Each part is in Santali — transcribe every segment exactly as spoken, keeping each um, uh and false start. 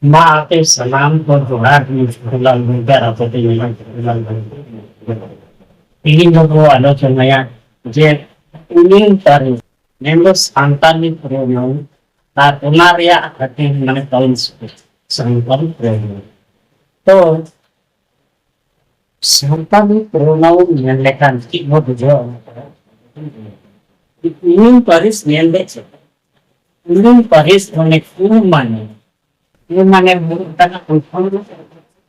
ᱢᱟ ᱟᱯᱮ ᱥᱟᱱᱟᱢ ᱠᱚ ᱡᱚᱦᱟᱨ ᱜᱮ, ᱫᱩᱞᱟᱞ ᱜᱚᱢᱠᱮ, ᱟᱯᱮ ᱫᱚ ᱧᱮᱞ ᱫᱩᱞᱟᱞ ᱜᱚᱢᱠᱮ᱾ ᱛᱮᱦᱮᱧ ᱫᱚᱵᱚ ᱟᱞᱳᱪᱚᱱᱟᱭᱟ ᱡᱮ ᱩᱱᱤ ᱯᱟᱹᱨᱤᱥ, ᱢᱮᱱᱫᱚ ᱥᱟᱱᱛᱟᱞᱤ pronoun ᱟᱨ ᱚᱱᱟ ᱨᱮᱭᱟᱜ ᱦᱟᱹᱴᱤᱧ, ᱢᱟᱱᱮ ᱛᱟᱞᱤᱥ ᱥᱟᱱᱛᱟᱞᱤ pronoun᱾ ᱛᱚ ᱥᱟᱱᱛᱟᱞᱤ pronoun ᱢᱮᱱ ᱞᱮᱠᱷᱟᱱ ᱪᱮᱫ ᱵᱚ ᱵᱩᱡᱷᱟᱹᱣᱟ? ᱩᱱᱤ ᱯᱟᱹᱨᱤᱥ ᱢᱮᱱ ᱫᱚ ᱪᱮᱫ? ᱩᱱᱤ ᱯᱟᱹᱨᱤᱥ ᱢᱟᱱᱮ ᱩᱱ ᱢᱟᱱᱮ ᱤᱧ ᱢᱟᱱᱮ ᱵᱩᱨᱩ ᱛᱟᱞᱟ ᱠᱷᱚᱱ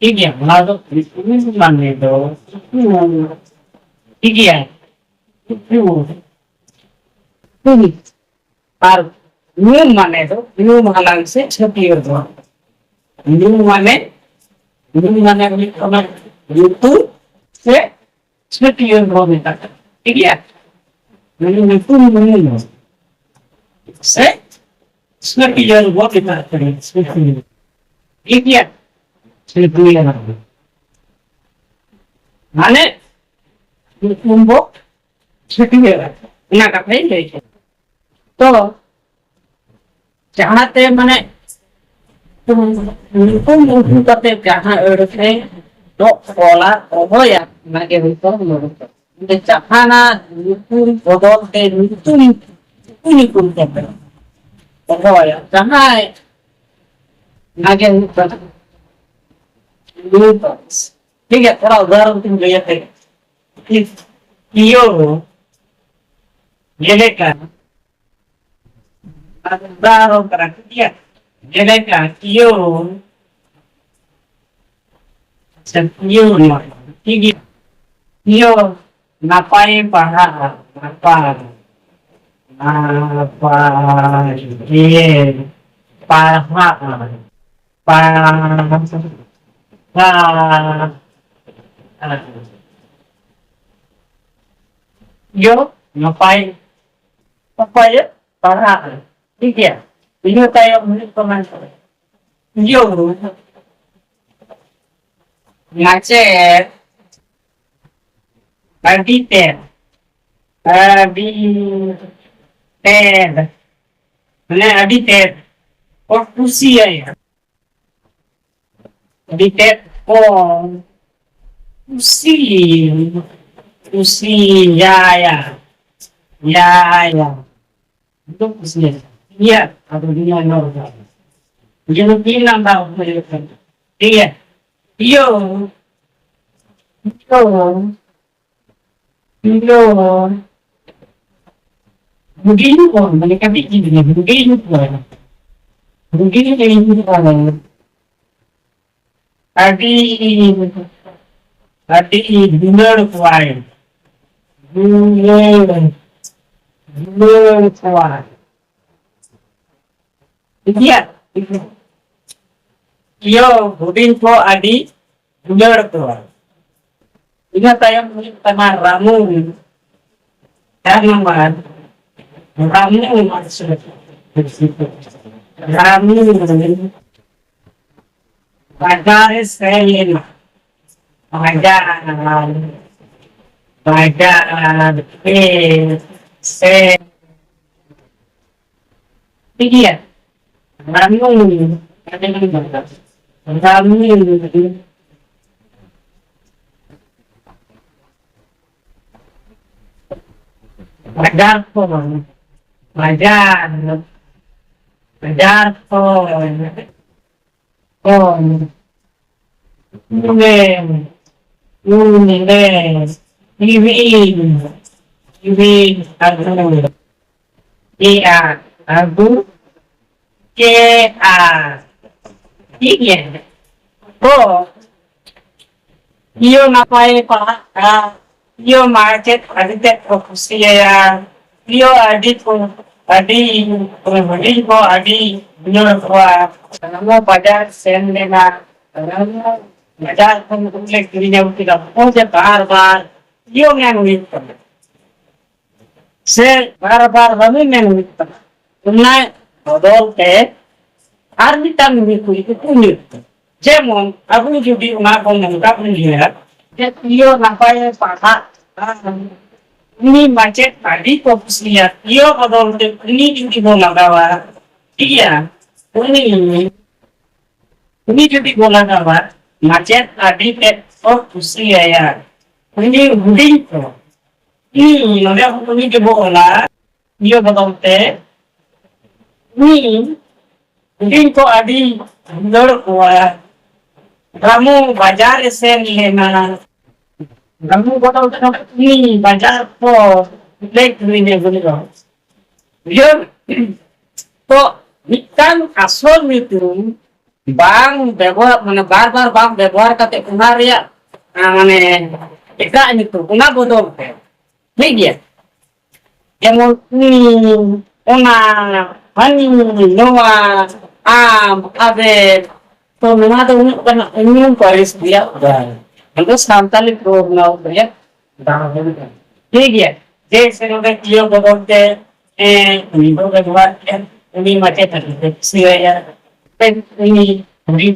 ᱴᱷᱤᱠ ᱜᱮᱭᱟ, ᱚᱱᱟ ᱫᱚ ᱤᱧ ᱢᱟᱱᱮ ᱫᱚ ᱴᱷᱤᱠ ᱜᱮᱭᱟ᱾ ᱟᱨ ᱧᱩᱢ ᱢᱟᱱᱮ ᱫᱚ ᱧᱩᱢ ᱦᱟᱞᱟᱝ ᱥᱮ ᱪᱷᱟᱹᱴᱭᱟᱹᱨ ᱫᱚ᱾ ᱧᱩᱢ ᱢᱟᱱᱮ, ᱧᱩᱢ ᱢᱟᱱᱮ ᱦᱩᱭᱩᱜ ᱠᱟᱱᱟ ᱧᱩᱛᱩᱢ ᱥᱮ ᱪᱷᱟᱹᱴᱭᱟᱹᱨ ᱵᱚ ᱢᱮᱛᱟᱜ ᱠᱟᱱᱟ, ᱴᱷᱤᱠ ᱜᱮᱭᱟ? ᱢᱟᱱᱮ ᱧᱩᱛᱩᱢ ᱢᱟᱱᱮ ᱥᱮ ᱪᱷᱟᱹᱴᱭᱟᱹᱨ ᱵᱚ ᱢᱮᱛᱟᱜ ᱠᱟᱱᱟ, ᱪᱷᱟᱹᱴᱭᱟᱹᱨ᱾ ᱴᱷᱤᱠ ᱜᱮᱭᱟ? ᱪᱷᱟᱹᱴᱭᱟᱹᱨ᱾ ᱢᱟᱱᱮ ᱧᱩᱛᱩᱢ ᱵᱚ ᱪᱷᱟᱹᱴᱭᱟᱹᱨ᱾ ᱚᱱᱟ ᱠᱟᱛᱷᱟᱧ ᱞᱟᱹᱭ ᱠᱮᱫᱟ᱾ ᱛᱚ ᱡᱟᱦᱟᱸᱛᱮ ᱢᱟᱱᱮ ᱧᱩᱛᱩᱢ ᱩᱫᱩᱜ ᱠᱟᱛᱮ ᱡᱟᱦᱟᱸ ᱟᱹᱲᱟᱹ ᱛᱮ ᱫᱚᱜ ᱚᱞᱟ, ᱫᱚᱦᱚᱭᱟ, ᱚᱱᱟᱜᱮ ᱦᱩᱭᱩᱜ ᱠᱟᱱᱟ ᱢᱩᱲᱩᱫ ᱠᱟᱛᱷᱟ᱾ ᱡᱟᱦᱟᱱᱟᱜ ᱧᱩᱛᱩᱢ ᱵᱚᱫᱚᱞ ᱛᱮ ᱧᱩᱛᱩᱢ, ᱧᱩᱛᱩᱢ ᱧᱩᱛᱩᱢ ᱠᱟᱛᱮ ᱫᱚᱦᱚᱭᱟ, ᱡᱟᱦᱟᱸᱭ, ᱚᱱᱟᱜᱮ ᱦᱩᱭᱩᱜ ᱠᱟᱱᱟ ᱢᱩᱲᱩᱫ ᱠᱟᱛᱷᱟ᱾ ᱴᱷᱤᱠ ᱜᱮᱭᱟ, ᱛᱷᱚᱲᱟ ᱩᱫᱟᱦᱚᱨᱚᱱ ᱛᱤᱧ ᱞᱟᱹᱭᱟ ᱯᱮ᱾ ᱤᱭᱳ, ᱡᱮᱞᱮᱠᱟ, ᱟᱨ ᱩᱫᱟᱦᱚᱨᱚᱱ ᱠᱟᱱᱟ, ᱴᱷᱤᱠ ᱜᱮᱭᱟ? ᱡᱮᱞᱮᱠᱟ, ᱤᱭᱳ, ᱟᱪᱪᱷᱟ, ᱤᱭᱳ ᱱᱚᱣᱟ, ᱴᱷᱤᱠ ᱜᱮᱭᱟ? ᱤᱭᱳ, ᱱᱟᱯᱟᱭᱮ ᱯᱟᱲᱦᱟᱜᱼᱟ, ᱱᱟᱯᱟᱭ, ᱱᱟᱯᱟᱭᱮ ᱯᱟᱲᱦᱟᱜᱼᱟ, ᱯᱟᱲᱦᱟᱜᱼᱟ, ᱤᱭᱳ, ᱱᱟᱯᱟᱭ, ᱱᱟᱯᱟᱭᱮ ᱯᱟᱲᱦᱟᱜᱼᱟ᱾ ᱴᱷᱤᱠ ᱜᱮᱭᱟ? ᱤᱱᱟᱹ ᱛᱟᱭᱚᱢ ᱦᱩᱭᱩᱜ ᱠᱟᱱᱟ ᱤᱭᱟᱹ, ᱢᱟᱪᱮᱫ, ᱟᱹᱰᱤ ᱛᱮᱫ, ᱟᱹᱰᱤ ᱛᱮᱫ, ᱢᱟᱱᱮ ᱟᱹᱰᱤ ᱛᱮᱫ ᱠᱚ ᱠᱩᱥᱤᱭᱟᱭᱟ᱾ ᱟᱹᱰᱤ ᱛᱮᱫ ᱠᱚ ᱠᱩᱥᱤ, ᱠᱩᱥᱤᱭᱟᱭᱟ, ᱭᱟᱭᱟ᱾ ᱩᱱᱤ ᱫᱚ ᱠᱩᱥᱤᱭᱟᱭᱟ᱾ ᱤᱭᱟᱹ, ᱟᱫᱚ ᱱᱤᱭᱟᱹ ᱱᱚᱣᱟ ᱫᱚ᱾ ᱡᱮᱢᱚᱱ ᱛᱤᱱ ᱱᱟᱢᱵᱟᱨ ᱩᱯᱟᱹᱭ ᱦᱩᱭᱩᱜ ᱠᱟᱱᱟ᱾ ᱴᱷᱤᱠ ᱜᱮᱭᱟ? ᱤᱭᱳ, ᱤᱭᱳ, ᱤᱭᱳ᱾ ᱦᱩᱰᱤᱧ ᱠᱚ, ᱢᱟᱱᱮ ᱠᱟᱹᱴᱤᱡ ᱜᱤᱫᱽᱨᱟᱹ, ᱦᱩᱰᱤᱧ ᱠᱚ᱾ ᱦᱩᱰᱤᱧ ᱠᱚ᱾ ᱟᱹᱰᱤ, ᱟᱹᱰᱤ ᱫᱩᱞᱟᱹᱲ ᱠᱚᱣᱟᱭ᱾ ᱫᱩᱞᱟᱹᱲ, ᱫᱩᱞᱟᱹᱲ ᱠᱚᱣᱟᱭ᱾ ᱴᱷᱤᱠ ᱜᱮᱭᱟ? ᱤᱭᱳ ᱦᱩᱰᱤᱧ ᱠᱚ ᱟᱹᱰᱤ ᱫᱩᱞᱟᱹᱲ ᱠᱚᱣᱟᱭ᱾ ᱤᱱᱟᱹ ᱛᱟᱭᱚᱢ ᱦᱩᱭᱩᱜ ᱠᱟᱱᱟ ᱨᱟᱢᱩ᱾ ᱪᱟᱨ ᱱᱟᱢᱵᱟᱨ, ᱨᱟᱢᱩ᱾ ᱨᱟᱢᱩ᱾ ᱵᱟᱡᱟᱨ ᱮ ᱥᱮᱱ ᱞᱮᱱᱟ᱾ ᱵᱟᱡᱟᱨ, ᱵᱟᱡᱟᱨ ᱮ ᱥᱮᱱ᱾ ᱴᱷᱤᱠ ᱜᱮᱭᱟ? ᱨᱟᱢᱩ, ᱨᱟᱢᱩ᱾ ᱵᱟᱡᱟᱨ ᱠᱷᱚᱱ, ᱵᱟᱡᱟᱨ, ᱵᱟᱡᱟᱨ ᱠᱷᱚᱱ, ᱠᱷᱚᱱ, ᱩᱱᱤ, ᱩᱱᱤ, ᱠᱤᱨᱤᱧ, ᱠᱤᱨᱤᱧ ᱟᱹᱜᱩ ᱠᱮᱜᱼᱟ, ᱟᱹᱜᱩ ᱠᱮᱜᱼᱟ᱾ ᱴᱷᱤᱠ ᱜᱮᱭᱟ? ᱛᱚ, ᱤᱭᱳ ᱱᱟᱯᱟᱭᱮ ᱯᱟᱲᱦᱟᱜ ᱠᱟᱱ, ᱤᱭᱳ ᱢᱟᱪᱮᱫ ᱟᱹᱰᱤ ᱛᱮᱫ ᱠᱚ ᱠᱩᱥᱤᱭᱟᱭᱟ, ᱤᱭᱳ ᱟᱹᱰᱤ ᱠᱚ, ᱟᱹᱰᱤ ᱦᱩᱰᱤᱧ ᱠᱚ ᱟᱹᱰᱤ ᱫᱩᱞᱟᱹᱲ ᱠᱚᱣᱟ᱾ ᱥᱟᱱᱟᱢ ᱵᱟᱡᱟᱨ ᱥᱮᱱ ᱞᱮᱱᱟ, ᱥᱟᱱᱟᱢ ᱵᱟᱡᱟᱨ ᱠᱷᱚᱱ ᱩᱞ ᱞᱮ ᱠᱤᱨᱤᱧ ᱟᱹᱜᱩ ᱠᱮᱫᱟ᱾ ᱚᱱᱮ ᱡᱮ ᱵᱟᱨ ᱵᱟᱨ ᱤᱭᱳ ᱢᱮᱱ ᱦᱩᱭᱩᱜ ᱠᱟᱱᱟ᱾ ᱥᱮ ᱵᱟᱨ ᱵᱟᱨ ᱵᱟᱹᱵᱤ ᱢᱮᱱ ᱦᱩᱭᱩᱜ ᱠᱟᱱᱟ᱾ ᱚᱱᱟ ᱵᱚᱫᱚᱞ ᱛᱮ ᱟᱨ ᱢᱤᱫᱴᱟᱝ ᱢᱤᱫ ᱠᱩᱲᱤ ᱠᱚ ᱠᱩᱞᱤ᱾ ᱡᱮᱢᱚᱱ ᱟᱵᱚ ᱡᱩᱫᱤ ᱚᱱᱟ ᱠᱚ ᱱᱚᱝᱠᱟ ᱵᱚᱱ ᱞᱟᱹᱭᱟ, ᱡᱮ ᱤᱭᱟᱹ ᱱᱟᱯᱟᱭᱮ ᱯᱟᱲᱦᱟᱜ ᱠᱟᱱ, ᱩᱱᱤ ᱢᱟᱪᱮᱫ ᱟᱹᱰᱤ ᱠᱚ ᱠᱩᱥᱤᱭᱟᱭᱟ, ᱤᱭᱟᱹ ᱵᱚᱫᱚᱞ ᱛᱮ ᱩᱱᱤ ᱡᱩᱫᱤ ᱵᱚᱱ ᱞᱟᱜᱟᱣᱟ, ᱴᱷᱤᱠ ᱜᱮᱭᱟ? ᱩᱱᱤ ᱩᱱᱤ ᱡᱩᱫᱤ ᱵᱚ ᱞᱟᱜᱟᱣᱟ, ᱢᱟᱪᱮᱫ ᱟᱹᱰᱤ ᱛᱮᱫ ᱠᱚ ᱠᱩᱥᱤᱭᱟᱭᱟ᱾ ᱩᱱᱤ ᱦᱩᱰᱤᱧ ᱠᱚ, ᱩᱱᱤ ᱱᱚᱰᱮ ᱦᱚᱸ ᱩᱱᱤ ᱜᱮᱵᱚ ᱚᱞᱟ, ᱤᱭᱟᱹ ᱵᱚᱫᱚᱞ ᱛᱮ, ᱩᱱᱤ ᱦᱩᱰᱤᱧ ᱠᱚ ᱟᱹᱰᱤ ᱫᱩᱞᱟᱹᱲ ᱠᱚᱣᱟ᱾ ᱨᱟᱢᱩ ᱵᱟᱡᱟᱨ ᱮ ᱥᱮᱱ ᱞᱮᱱᱟ᱾ ᱨᱟᱢᱩ ᱵᱚᱫᱚᱞ ᱛᱮ ᱩᱱᱤ ᱵᱟᱡᱟᱨ ᱠᱚ ᱞᱟᱹᱭ ᱠᱤᱨᱤᱧ ᱟᱹᱜᱩ ᱞᱮᱫᱟ᱾ ᱵᱩᱡᱷᱟᱹᱣ? ᱛᱚ, ᱢᱤᱫᱴᱟᱝ ᱟᱥᱚᱞ ᱧᱩᱛᱩᱢ ᱵᱟᱝ ᱵᱮᱵᱚᱦᱟᱨ, ᱢᱟᱱᱮ ᱵᱟᱨ ᱵᱟᱨ ᱵᱟᱝ ᱵᱮᱵᱚᱦᱟᱨ ᱠᱟᱛᱮ ᱚᱱᱟ ᱨᱮᱭᱟᱜ, ᱟᱸ, ᱢᱟᱱᱮ ᱮᱴᱟᱜ ᱧᱩᱛᱩᱢ, ᱚᱱᱟ ᱵᱚᱫᱚᱞ ᱛᱮ, ᱴᱷᱤᱠ ᱜᱮᱭᱟ? ᱡᱮᱢᱚᱱ ᱩᱱᱤ, ᱚᱱᱟ, ᱦᱟᱹᱱᱤ, ᱱᱚᱣᱟ, ᱟᱢ, ᱟᱵᱮᱱ, ᱛᱚ ᱱᱚᱣᱟ ᱫᱚ ᱦᱩᱭᱩᱜ ᱠᱟᱱᱟ ᱩᱱᱤ ᱯᱟᱹᱨᱤᱥ ᱨᱮᱭᱟᱜ ᱵᱟᱝ᱾ ᱟᱫᱚ ᱥᱟᱱᱛᱟᱞᱤ pronoun ᱨᱮᱭᱟᱜ ᱫᱟᱣ ᱦᱩᱭᱩᱜ ᱠᱟᱱᱟ᱾ ᱴᱷᱤᱠ ᱜᱮᱭᱟ? ᱡᱮᱭᱥᱮ ᱱᱚᱰᱮ ᱤᱭᱟᱹ ᱵᱚᱫᱚᱞ ᱛᱮ, ᱮᱸ, ᱩᱱᱤ ᱫᱚ ᱵᱮᱵᱚᱦᱟᱨ ᱠᱮᱫ, ᱩᱱᱤ ᱢᱟᱪᱮᱛᱟᱹᱱᱤ ᱠᱚ ᱠᱩᱥᱤᱭᱟᱭᱟ᱾ ᱩᱱᱤ ᱦᱩᱰᱤᱧ